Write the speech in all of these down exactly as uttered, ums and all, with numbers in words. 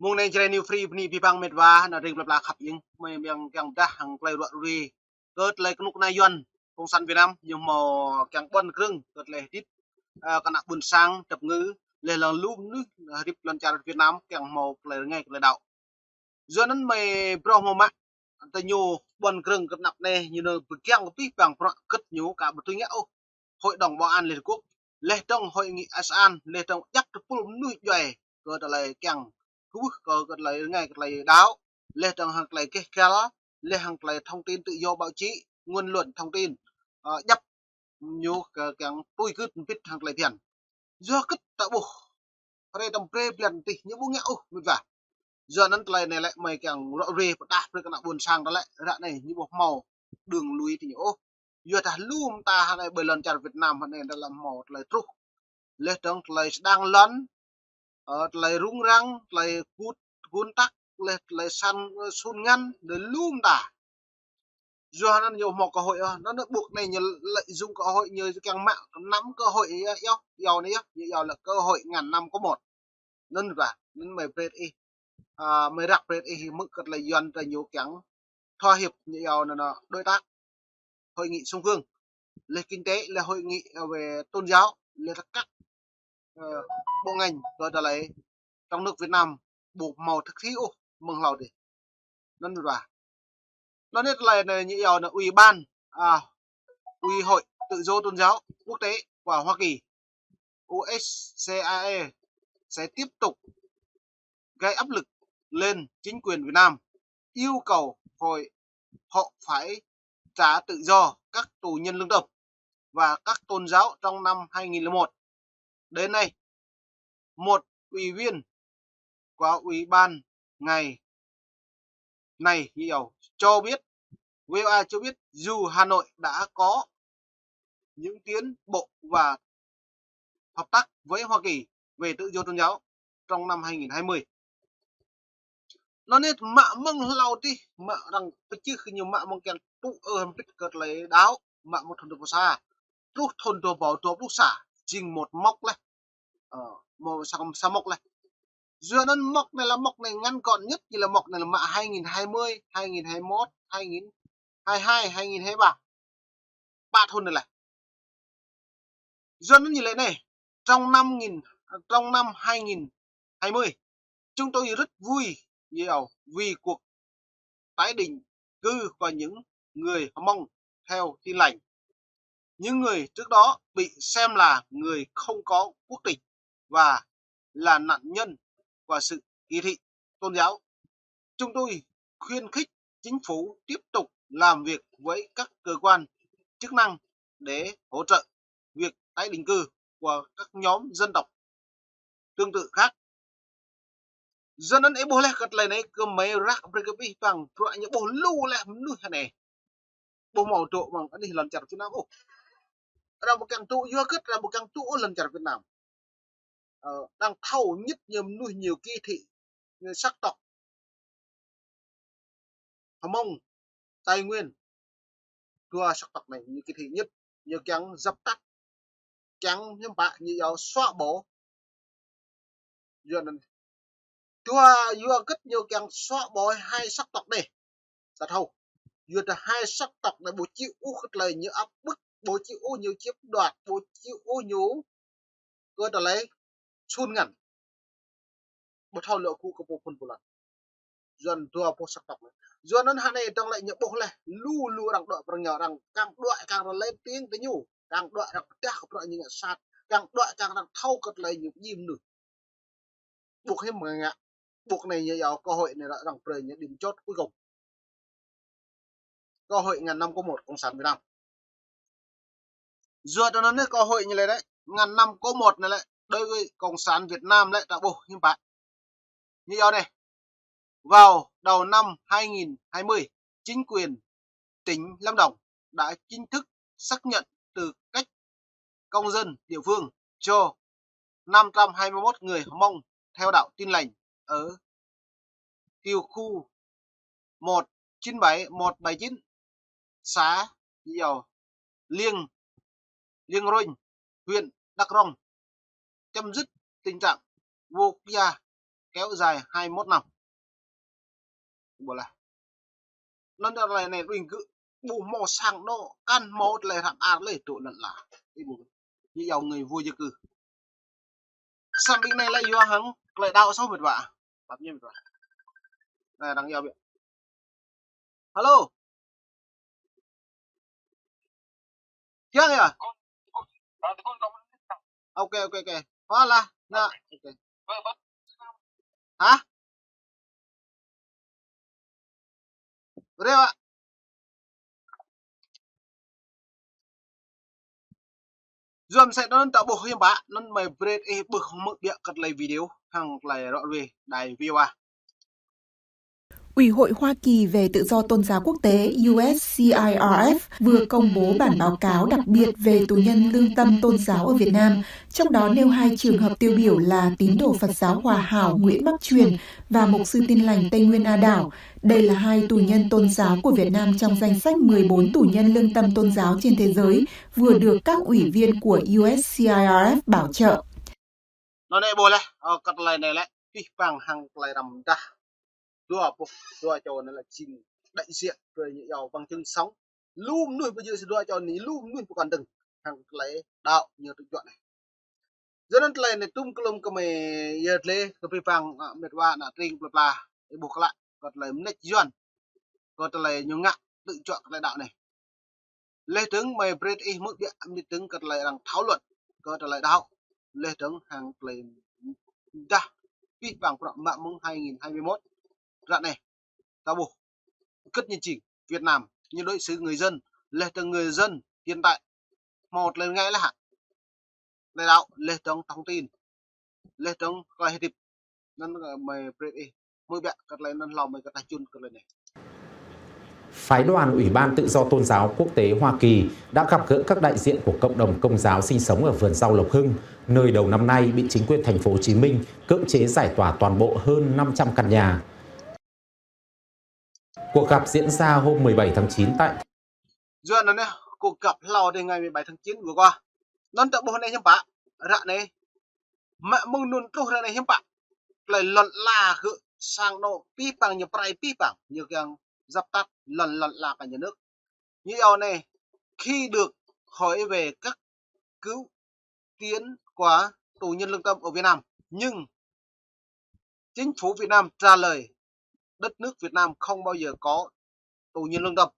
Mơ̆ng anai Jrai New Free bơni abih bang met wa, ană ring plơi pla khăp ing, mơi mơ̆ng kiăng pơdah hăng tơlơi ruă ruê kơ tơlơi kơnuk kơna Yuan Cộng sản Việt Nam, ñu hmâo kiăng ƀuăn krơ̆ng kơ tơlơi hơdip, ơ, kơ ană ƀôn sang, tơpă ngư, laih dơ̆ng lu mơnuih hơdip lŏn čar Việt Nam kiăng hmâo tơlơi rơngai kơ tơlơi đaŏ. Yua anŭn mơi phrâo hmâo mă, tơ ñu ƀuăn krơ̆ng kơ anăp anai, ñu nao pơgang kơ abih bang bruă kơ̆t ñu aka ƀu tui ngă ôh. Hội đồng Bảo an Liên Hợp Quốc, laih dơ̆ng Hội nghị ASEAN, laih dơ̆ng djăp tơpul mơnuih djuai kơ tơlơi kiăng kơkuh kơ, kơ tơlơi rơngai kơ tơlơi đaŏ, laih dơ̆ng hăng tơlơi gêh gal, laih hăng tơlơi thông tin tự do báo chí, ngôn luận thông tin, ơ, djăp ñu kơ kiăng tui gưt mbĭt hăng tơlơi phiăn. Yua kơ ta ƀuh, hrơi tơm brơi blan tih ñu ƀu ngă ôh met wa. Yua anŭn tơlơi anai lĕ mơi kiăng ruă ruê pơdah brơi kơ ană ƀôn sang ta lĕ, ră anai ñu ƀu hmâo đường lui tơ ñu ôh. Yua dah lu mơta hă anai ƀơi lŏn čar Việt Nam hă anai dah lăm hmâo tơlơi truh. Laih dơ̆ng tơlơi sơdang lŏn, ơ, tơlơi rŭng răng, tơlơi kut, gun tăk, laih tơlơi săn, ơ, sun ngăn, đơi lu mơta. Yua anŭn ñu hmâo cơ hội, ơ, anŭn ƀuh anai ñu lợi dụng cơ hội ñu kiăng mă, nắm cơ hội yơh, yơh, yua anai yơh, ñu yua lĕ cơ hội ngàn năm có một. Anŭn ƀă, anŭn mơi brơi ih, ơ, mơi răk brơi ih hmư̆ kơ tơlơi Yuan ta ñu kiăng thỏa hiệp ñu yua anŭn, anŭn đối tác, hội nghị song phương, laih kinh tế, laih hội nghị, ơ, về tôn giáo, laih tơkăk, ơ, bộ ngành kơ tơlơi trong nước Việt Nam ƀu hmâo thực thi ôh mơ̆ng hlâo dih. Anŭn ƀă. Anŭn anai tơlơi anai ñu yua anŭn Ủy ban, à, Ủy hội Tự do Tôn giáo Quốc tế của Hoa Kỳ, U S C I A, sẽ tiếp tục gây áp lực lên chính quyền Việt Nam, yêu cầu hội, họ phải trả tự do các tù nhân lương tâm và các tôn giáo trong năm hai nghìn lẻ một. Đến nay, một ủy viên của ủy ban ngày này, hiểu, cho biết, V O A cho biết dù Hà Nội đã có những tiến bộ và hợp tác với Hoa Kỳ về tự do tôn giáo trong năm hai nghìn hai mươi. Anŭn anai mă mơ̆ng hlâo dih, mă arăng pơčih kơ ñu mă mơ̆ng kiăng tŭ ơ hơmbĭt kơ tơlơi đaŏ, mă mơ̆ng thun dua pluh sa truh thun dua rơbâo dua pluh sa, jing một mốc laih. Ơ, mơ̆ng sa, sa mốc laih. Yua anŭn mốc anai lĕ mốc anai ngắn gọn nhất, ñu lĕ mốc anai lĕ mă hai nghìn hai mươi, hai nghìn hai mươi mốt, hai nghìn hai mươi hai, hai nghìn hai mươi ba. Pă thun anai lĕ. Yua anŭn ñu lĕ anai, trong năm nghìn, trong năm hai nghìn hai mươi, chúng tôi rất vui, nhiều vì cuộc tái định cư của những người Hmông theo Tin Lành. Những người trước đó bị xem là người không có quốc tịch và là nạn nhân của sự kỳ thị tôn giáo. Chúng tôi khuyến khích chính phủ tiếp tục làm việc với các cơ quan chức năng để hỗ trợ việc tái định cư của các nhóm dân tộc tương tự khác. Yua anŭn ih ƀuh laih kơ tơlơi anai kơ mơi răk brơi kơ abih bang bruă ñu ƀuh lu laih mơnuih hă anai. Ƀu hmâo dŏ mơ̆ng anih lŏn čar Việt Nam ôh. Arăng ƀu kiăng dŏ yua kơ arăng ƀu kiăng dŏ ôh lŏn čar Việt Nam. Ơ, đang thâu nhất ñu mơnuih ñu kỳ thị, ñu sắc tộc Hmông, Tây Nguyên. Dua sắc tộc anai ñu kỳ thị nhất, ñu kiăng dập tắt, kiăng hiư̆m pă ñu yua xóa bỏ. Yua anŭn, dua yua kơ ñu kiăng xóa bỏ hai sắc tộc anai. Sa thâo. Yua dah hai sắc tộc anai ƀu chịu ôh kơ tơlơi ñu áp bức, ƀu chịu ôh ñu chiếm đoạt, ƀu chịu ôh ñu kơ tơlơi sun ngăn. Ƀu thâo lŏ kơ pô phun pô lăn. Yua anŭn dua boh sắc tộc anai. Yua anŭn hă anai dơ̆ng lĕ ñu ƀuh laih, lu lu arăng đuaĭ prăng ñu, arăng kiăng đuaĭ kiăng arăng lên tiếng tơ ñu, kiăng đuaĭ arăng pơdah kơ bruă ñu ngă sat, kiăng đuaĭ kiăng arăng thâo kơ tơlơi ñu pơjing mơnuih. Ƀuh hiư̆m mơ̆ ngă, ƀuh anai ñu yua cơ hội anai arăng brơi ñu điểm chốt cuối cùng. Cơ hội ngàn năm có một Cộng sản Việt Nam. Yua anŭn anai cơ hội ñu lĕ anai, ngàn năm có một anai lĕ, đối với Cộng sản Việt Nam lĕ ta ƀuh hiư̆m pă. Ñu yua anai, vào đầu năm hai nghìn hai mươi, chính quyền tỉnh Lâm Đồng đã chính thức xác nhận tư cách công dân địa phương cho năm trăm hai mươi mốt người Hmông theo đạo Tin Lành ở tiểu khu một chín bảy, một bảy chín, xã Yào Liêng, Liêng Rông, huyện Đắk Rông, chấm dứt tình trạng vô gia kéo dài hai mươi mốt năm. Ƀuh laih. Anŭn tơlơi anai đuaĭ gơ̆ ƀu hmâo sang anŏ, kăn hmâo tơlơi hrăm ar lĕ tŭ lŏn ala. Ih ƀuh. Ñu yua người vô gia cư. Sang ƀing anai lĕ yua hăng tơlơi đaŏ soh mĕt wa. Pap ñu mĕt wa. Anai arăng yua biă. Alo. Kiăng yơh? Ok, ok, ok. Hua lah. Anai. Ok. Hă? Reo ah. Yua mơsĕ anŭn ta ƀuh hiư̆m pă, anŭn mơi brơi ih ƀuh hmư̆ biă kơ tơlơi video hăng tơlơi ră ruai đài vi ô a. Ủy hội Hoa Kỳ về Tự do Tôn giáo Quốc tế, U S C I R F, vừa công bố bản báo cáo đặc biệt về tù nhân lương tâm tôn giáo ở Việt Nam, trong đó nêu hai trường hợp tiêu biểu là tín đồ Phật giáo Hòa Hảo Nguyễn Bắc Truyền và mục sư Tin Lành Tây Nguyên A Đảo. Đây là hai tù nhân tôn giáo của Việt Nam trong danh sách mười bốn tù nhân lương tâm tôn giáo trên thế giới vừa được các ủy viên của U S C I R F bảo trợ. Anŭn anai ƀuh laih, ơ, kơ tơlơi anai lĕ, pih pang hăng tơlơi răm dah. Dua boh, dua čô anai lĕ jing đại diện brơi ñu yua bằng chứng sống. Lu mơnuih ƀu djơ̆ sa dua čô anai, lu mơnuih pơkŏn dơ̆ng hăng tơlơi đaŏ ñu tŭ juă anai. Yua anŭn tơlơi anai tum klum kơ mơi yơh tơlơi kơ pih pang, a, mĕt wa, ană tring pla pla. Ih ƀuh klă, kơ tơlơi mơneč Yuan. Kơ tơlơi ñu ngă tŭ juă kơ tơlơi đaŏ anai. Laih dơ̆ng mơi brơi ih hmư̆ biă mơneč dơ̆ng kơ tơlơi arăng thảo luận kơ tơlơi đaŏ. Laih dơ̆ng hăng tơlơi dah pih pang bruă mă mơ̆ng hai nghìn hai mươi mốt. Ră anai. Ta ƀuh. Kơ̆t ñu jing Việt Nam, ñu đối xử người dân, laih dơ̆ng người dân hiện tại hmâo tơlơi ngă laih hă. Tơlơi đaŏ, laih dơ̆ng thông tin, laih dơ̆ng tơlơi hơdip. Anŭn, ơ, mơi brơi ih hmư̆ biă kơ tơlơi anŭn hlâo mơi kơ ta čun kơ tơlơi anai. Phái đoàn Ủy ban Tự do Tôn giáo Quốc tế Hoa Kỳ đã gặp gỡ các đại diện của cộng đồng Công giáo sinh sống ở vườn rau Lộc Hưng, nơi đầu năm nay bị chính quyền thành phố Hồ Chí Minh cưỡng chế giải tỏa toàn bộ hơn năm trăm căn nhà. Cuộc gặp diễn ra hôm mười bảy tháng chín tại Yua anŭn anai, cuộc gặp hlâo dih ngày mười bảy tháng chín vừa qua. Anŭn ta ƀuh anai hiư̆m pă, ră anai. Mă mơ̆ng anŭn truh ră anai hiư̆m pă. Tơlơi lŏn ala gơ̆ sang anŏ pih pang ñu pơrai pih pang. Ñu kiăng dập tắt lŏn, lŏn ala kơ nhà nước. Ñu yua anai, khi được hỏi về các cựu chiến của tù nhân lương tâm ở Việt Nam. Nhưng chính phủ Việt Nam trả lời đất nước Việt Nam không bao giờ có tù nhân lương tâm.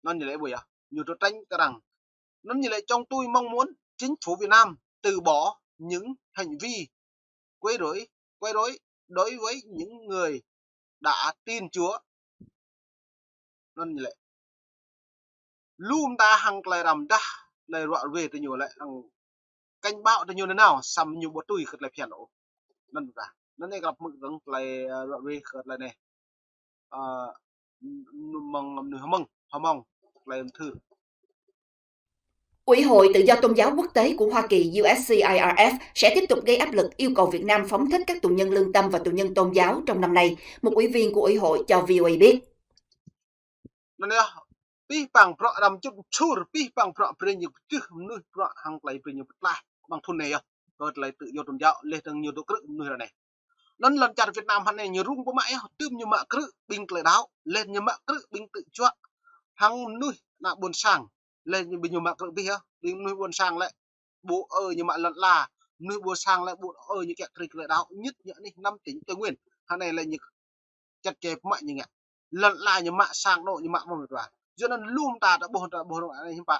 Anŭn ñu lĕ ƀuh yơh, ñu trốn tránh kơ arăng. Anŭn ñu lĕ chúng tôi mong muốn chính phủ Việt Nam từ bỏ những hành vi quấy rối, quấy rối đối với những người đã tin Chúa. Anŭn ñu lĕ. Lu mơta hăng tơlơi răm dah, tơlơi ră ruai tơ ñu lĕ, arăng cảnh báo tơ ñu nanao, samơ̆ ñu ƀu tui kơ tơlơi phiăn ôh. Anŭn mơta. Anŭn anai kơ lăp hmư̆ dơ̆ng tơlơi, ơ, ră ruai kơ tơlơi anai. Ơ, mơ̆ng, mơnuih Hmông, Hmông, tơlơi thư. Ủy hội Tự do Tôn giáo Quốc tế của Hoa Kỳ, U S C I R F, sẽ tiếp tục gây áp lực yêu cầu Việt Nam phóng thích các tù nhân lương tâm và tù nhân tôn giáo trong năm nay, một ủy viên của Ủy hội cho V O A biết. Anŭn yơh, pih pang bruă răm čut čur, pih pang bruă brơi ñu pơdjơ̆ mơnuih bruă hăng tơlơi brơi ñu pơtlaih ƀăng thŭn anai yơh. Kơ tơlơi tự do tôn giáo, laih dơ̆ng ñu tŭ krư̆ mơnuih ră anai. Anŭn lŏn čar Việt Nam hă anai ñu rŭng pơmă yơh, tơm ñu mă krư̆ ƀing tơlơi đaŏ, laih ñu mă krư̆ ƀing tŭ juă hăng mơnuih ană ƀôn sang, laih ñu ƀing ñu mă krư̆ abih yơh, ƀing mơnuih ƀôn sang lĕ ƀu ơ ñu mă lŏn ala, mơnuih ƀôn sang lĕ ƀu ơ ñu kiăng krư̆ tơlơi đaŏ, nhất ñu anih năm tỉnh Tây Nguyên. Hă anai lĕ ñu čăt čê pơmă ñu ngă. Lŏn ala ñu mă, sang anŏ ñu mă mơ̆n mĕt wa. Yua anŭn lu mơta ta ƀuh, ta ƀuh ră anai hiư̆m pă.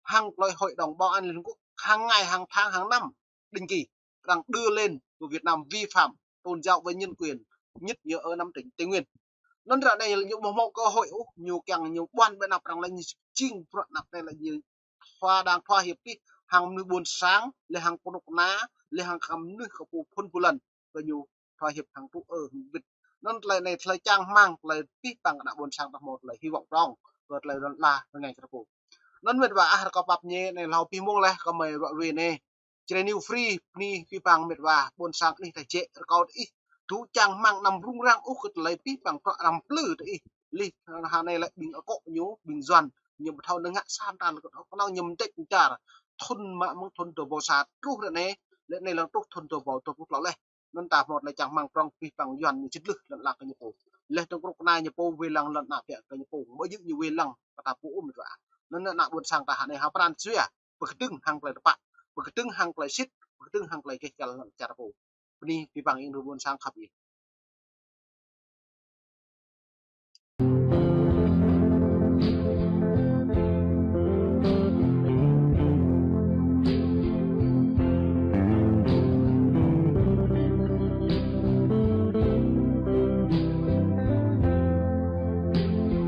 Hăng tơlơi Hội đồng Bảo an Liên Hợp Quốc, hàng ngày, hàng tháng, hàng năm, định kỳ, arăng đưa lên của Việt Nam vi phạm tôn giáo với nhân quyền, nhất như ở năm tỉnh Tây Nguyên. Anŭn ră anai ñu ƀu hmâo cơ hội ôh, ñu kiăng ñu ƀuăn ƀơi anăp arăng lĕ ñu jing bruă anăp anai lĕ ñu thua đang thua hiệp pih hăng mơnuih ƀôn sang, laih hăng kơnuk kơna, laih hăng kơ mơnuih kơ pô phŭn pô lăn, kơ ñu thua hiệp hăng tŭ ơ hăng wĭt. Anŭn tơlơi anai tơlơi čang rơmang, tơlơi pih pang kơ ană ƀôn sang ta hmâo tơlơi hy vọng prŏng kơ tơlơi lŏn ala rơngai kơ ta pô. Anŭn mĕt wa ah, rơkâo pap ñe anai hlâo pih mông laih kơ mơi ră ruai anai. Jrai New Free, bơni pih pang mĕt wa, ƀôn sang anih ta jĕ, rơkâo tơ ih. Tŭ čang rơmang anăm rŭng răng ôh kơ tơlơi pih pang bruă răm plư tơ ih. Laih hă anai lĕ ƀing akŏ ñu, ƀing Yuan, ñu ƀu thâo nao ngă sa mơta kơ anŭn ñu mơdĕč mơčar. Thŭn mă mơ̆ng thŭn dua rơbâo sa truh ră anai, lĕ anai lăng truh thŭn dua rơbâo dua pluh klâo laih. Anŭn ta hmâo tơlơi čang rơmang prŏng abih bang Yuan ñu čơdlưh lŏn ala kơ ñu pô. Laih dơ̆ng kruh kơna ñu pô wai lăng lŏn ană ƀiă kơ ñu pô. Mơ̆ yơh ñu wai lăng kơ ta pô ôm dua. Anŭn ană ƀôn sang ta hơnai hao pran jua pơkơdơ̆ng hăng tơlơi tơpă, pơkơdơ̆ng hăng tơlơi sĭt, pơkơdơ̆ng hăng tơlơi gêh găl lŏn čar pô. Bơni abih bang ing ƀôn sang khăp ih.